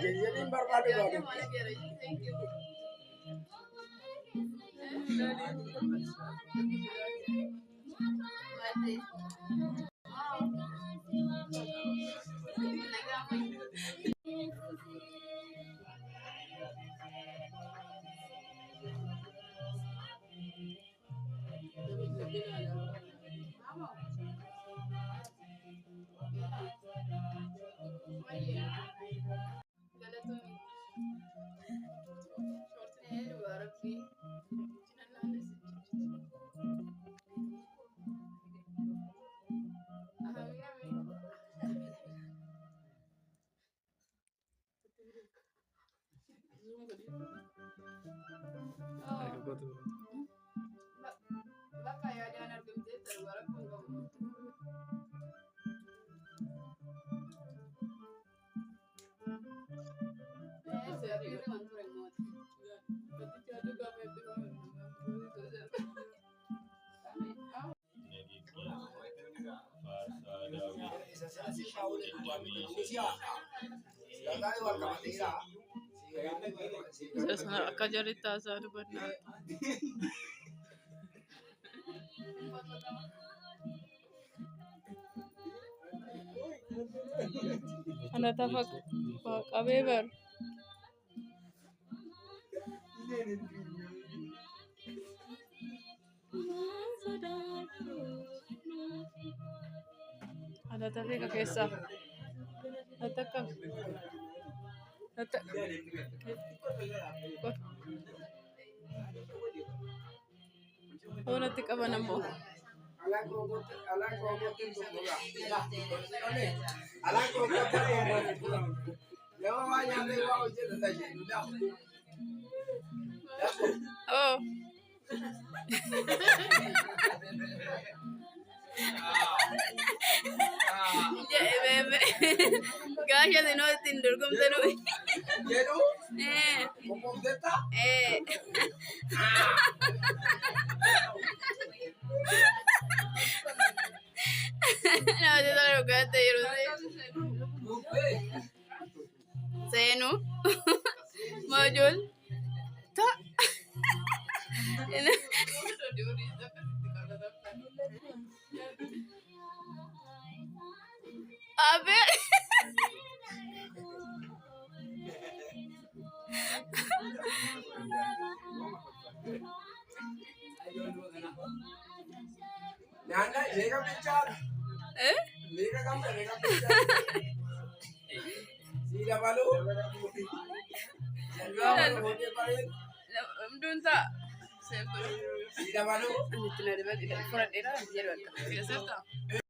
Jejjeliin barbaadu baatu. Bakka yaadaan argamtee ta'e rakkoon qabu. Akka jarri taasaa dubannaa. Ana tafa qabee bar. Ana tafee ka keessaa. Natti akka. Natti. Natti qaban ammoo. Oh. Jedhe gaasha sinoo ittiin dorgomtanu. Jedhu Eh, qophoofteetta? eh. Namatti tola dhugaatti yeroo seenu. Maajool. Ta. Abe. Nyaanna meeqa bilchaata? Eh? Meeqa qabda? Meeqa bilchaata? Sii dabaluu? Jalluwaa wal fuudhee bareedu. Hunduun ta'a. Sii dabaluu? Fudhadheera jedhu akka.